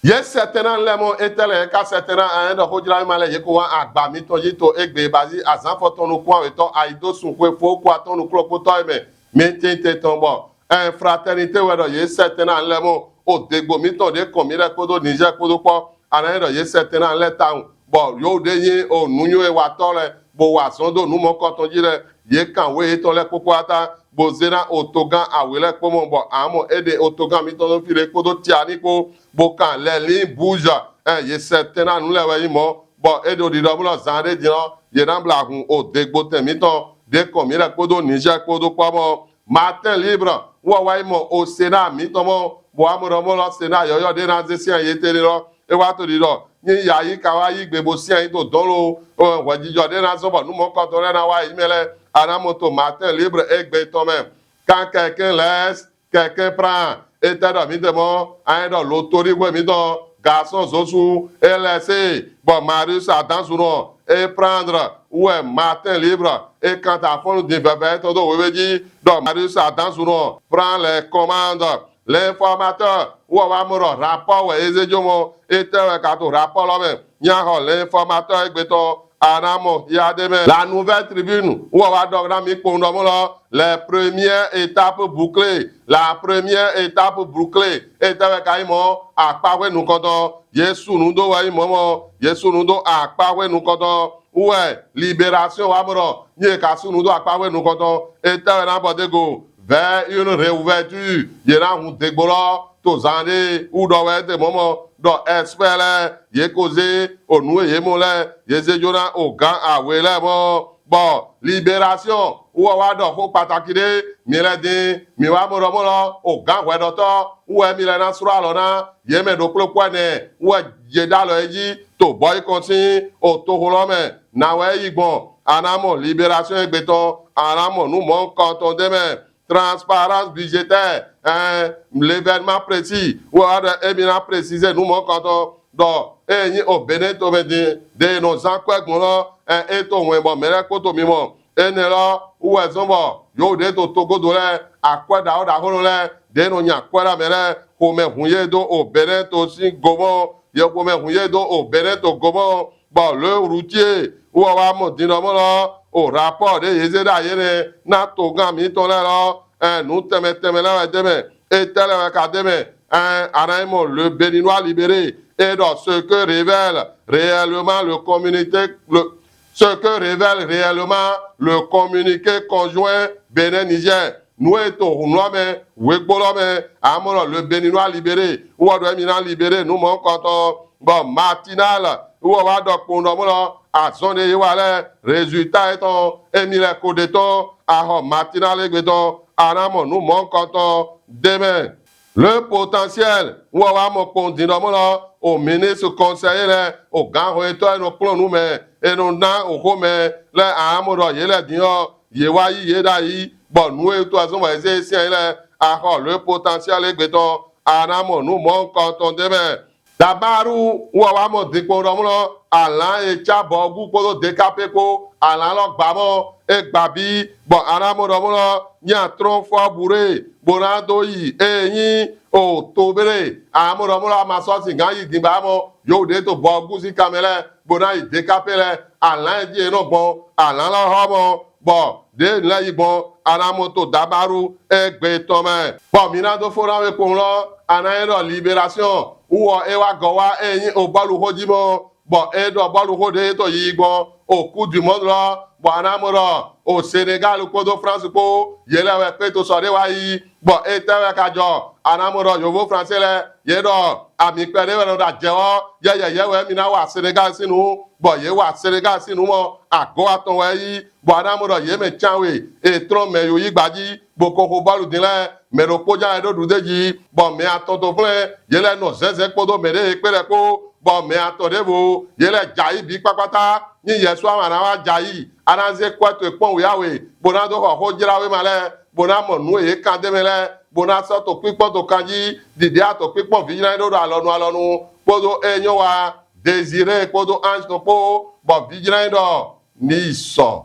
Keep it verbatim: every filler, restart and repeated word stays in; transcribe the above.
Ye sɛtɛna lɛ mɔ, etɛ lɛ ka sɛtɛna, ɛn, ɖɔ xojla ma lɛ ye ko wa agba mitɔn ji to egbe bazi azan fɔtɔn nukun awetɔ ayi do sun xwe fo ko atɔn nukun kpotɔ mɛ. Mi tin te tɔn bɔ, ɛn, Fraternité wɛ ɖɔ ye sɛtɛna lɛ mɔ, o degbo mitɔn ɖe kɔn mi lɛ kpodo Niger kpodo kpɔ, ana ye ɖɔ ye sɛtɛna lɛ taun bɔ yo ɖe nyi o nunyo e watɔ lɛ bo wa zɔn do nu mɔkɔtɔn ji lɛ, ye kan we yetɔn lɛ kpokpo ata bo ze na otogan awe lɛ kpo mɔ bɔ amɔ e ɖe otogan mitɔn do fi ɖe kpodo tiani kpo bo kan lɛ lin buja, ɛn, ye sɛtɛna nu lɛ wɛ yi mɔ bɔ e ɖo ɖiɖɔ mlɔ zan ɖe din ɔ ye na bla hun o degbo tɛn mitɔn ɖe kɔn mi lɛ kpodo Niger kpodo kpɔ mɔ. Matin Libre wɔ wa yi mɔ o Sénat mitɔn mɔ bɔ amɔ ɖɔ mɔ lɔ Sénat yɔyɔ ɖe na ze sian ye te ni lɔ e wa to ɖiɖɔ nyi yayi ka wa yi gbe bo sian yi to dɔn lo, hwɛjijɔ ɖe na zɔn bɔ nu mɔkɔtɔn lɛ na wa yi mɛ lɛ, ana mɔ to Matin Libre egbe tɔn mɛ. Quand quelqu'un laisse, quelqu'un prend. Etɛ ɖɔ mi te mɔ, anyi ɖɔ lotori hwe mitɔn, garçon zosu e laisse bɔ Marius adan zunɔ e prendre, wɛ Matin Libre e kan ta fɔnu din vɛvɛ etɔn do wewe ji ɖɔ Marius adan zunɔ prend les commandes. L'Informateur wɔ wa mɔ ɖɔ rapport wɛ e ze jo mɔ, etɛ wɛ ka to rapport lɔ mɛ? Nya xɔ L'Informateur egbe tɔn, ana mɔ ya ɖe mɛ. La Nouvelle Tribune wɔ wa ɖɔ na mi kpowun ɖɔ mɔ lɔ, les premières étapes bouclées, la première étape bouclée. Etɛ wɛ ka yi mɔ? Akpa hwe nukɔntɔn. Yesu nu do wɛ yi mɔ mɔ, Yesu nu do akpa hwe nukɔntɔn. Wɛ Libération wa mɔ ɖɔ nyi ka su nu do akpa hwe nukɔntɔn. Etɛ wɛ na bɔ de go? Vers une réouverture. Ye na hun degbo lɔ to zan ɖe wu ɖɔ wɛ te mɔ mɔ ɖɔ expert lɛ ye ko ze o nu e ye mɔ lɛ ye ze jo na o gan awe lɛ mɔ. Bɔ Libération wɔ wa ɖɔ xo pataki ɖe mi lɛ din, mi wa mɔ ɖɔ mɔ lɔ o gan hwɛɖɔtɔ wɛ mi lɛ na srɔ alɔ na ye mɛ ɖo kplo kpɔ nɛ wɛ ye ɖa lɔ eji to bɔ yi kɔn si o toxo lɔ mɛ na wɛ yi gbɔn. Ana mɔ Libération egbe tɔn, ana mɔ nu mɔnkɔtɔn ɖe mɛ. Transparence budgétaire, ɛn, l'événement précis wɛ wa ɖɔ emi na préciser nu mɔnkɔtɔn ɖɔ e nyi o Benin to mɛ din ɖe nɔ zan kɔ gbɔn lɔ, ɛn, e to wɛn bɔ mɛ lɛ kpo to mi mɔ. Enɛ lɔ wɛ zɔn bɔ yo ɖe to togodo lɛ, akwɛ ɖaxo ɖaxo lɛ ɖe nɔ nya akwɛ ɖa mɛ lɛ xomɛ hun ye do o Benin to si go mɔ, ye xomɛ hun ye do o Benin to go mɔ. Bɔ Le Routier wɔ wa mɔ din ɖɔ mɔ lɔ o rapport ɖe ye ze ɖa ye nɛ na togan mitɔn lɛ lɔ, ɛn, nu tɛmɛ tɛmɛ lɛ wɛ de mɛ. Etɛ lɛ wɛ ka de mɛ? Ɛn, ana yi mɔ Le Béninois Libéré e ɖɔ ce que révèle réellement le communiqué, le, ce que révèle réellement le communiqué conjoint Bénin-Niger. Nu e to hun lɔ mɛ, wegbo lɔ mɛ, amɔ lɔ Le Béninois Libéré wɔ ɖɔ emi na libéré nu mɔnkɔtɔn. Bɔ Matinal wɔ wa ɖɔ kpowun ɖɔ mɔ lɔ azɔn ɖe ye wa lɛ, résultat etɔn emi lɛ ko ɖe tɔn, axɔ Matinal egbe tɔn, ana mɔ nu mɔnkɔtɔn ɖe mɛ. Le Potentiel wɔ wa mɔ kpowun din ɖɔ mɔ lɔ o ministre conseiller lɛ, o gan hwetɔ e nɔ kplɔn nu mɛ, e nɔ na o xo mɛ lɛ, amɔ ɖɔ ye lɛ din ɔ ye wa yi ye ɖa yi bɔ nu e to azɔn bɔ e ze sian yi lɛ, axɔ Le Potentiel egbe tɔn, ana mɔ nu mɔnkɔtɔn ɖe mɛ. Dabaru wɔ wa mɔ din kpowun ɖɔ mɔ lɔ alan e ca bɔgu kpodo dekape kpo, alan lɔ gba mɔ, e gba bi bɔ ana mɔ ɖɔ mɔ lɔ nya trɔn fɔ bure bo na do yi e nyi o to bere, amɔ ɖɔ mɔ lɔ ama sɔ si gan yi din ba mɔ yo ɖe to bɔgu si kamɛ lɛ bo na yi dekape lɛ, alan e ji e nɔ gbɔn, alan lɔ xɔ mɔ bɔ ɖe lɛ yi gbɔn, ana mɔ to Dabaru egbe tɔn mɛ. Bɔ mi na do fo na we kpowun lɔ, ana e ɖɔ Libération wɔ e wa gɔ wa e nyi o bɔlu xo ji mɔ, bɔ e ɖɔ bɔlu xo ɖe to yi gbɔn o Coupe du Monde lɔ, bɔ ana mɔ ɖɔ o Sénégal kpodo France kpo ye lɛ wɛ kpe to sɔ ɖe wa yi, bɔ etɛ wɛ ka jɔ? Ana mɔ ɖɔ yovo français lɛ ye ɖɔ ami kpɛ ɖe wɛ nɔ ɖa jɛ wɔ yɛ yɛ yɛ wɛ mi na wa Sénégal si nu, bɔ ye wa Sénégal si nu mɔ ago atɔn wɛ yi, bɔ ana mɔ ɖɔ ye mɛ can we e trɔn mɛ yo yi gba ji bo ko xo bɔlu din lɛ, mɛ ɖokpo ja e ɖo ɖu de ji bɔ mɛ atɔn to flɛn ye lɛ nɔ zɛzɛ kpodo mɛ ɖe e kpe lɛ kpo, bɔ mɛ atɔn ɖevo ye lɛ ja yi bi kpakpata. Nyi Yesu ama na wa ja yi, ana ze kɔ to e kpɔn we awe bo na do xɔ xo jra we ma lɛ bo na mɔ nu e ye kan de mɛ lɛ bo na sɔ to kpikpɔn to kan ji ɖiɖi ato kpikpɔn vi jra ɖo ɖo alɔnu alɔnu kpodo e nyɔ wa Désiré kpodo Ange to kpo, bɔ vi jra ɖɔ ni sɔ.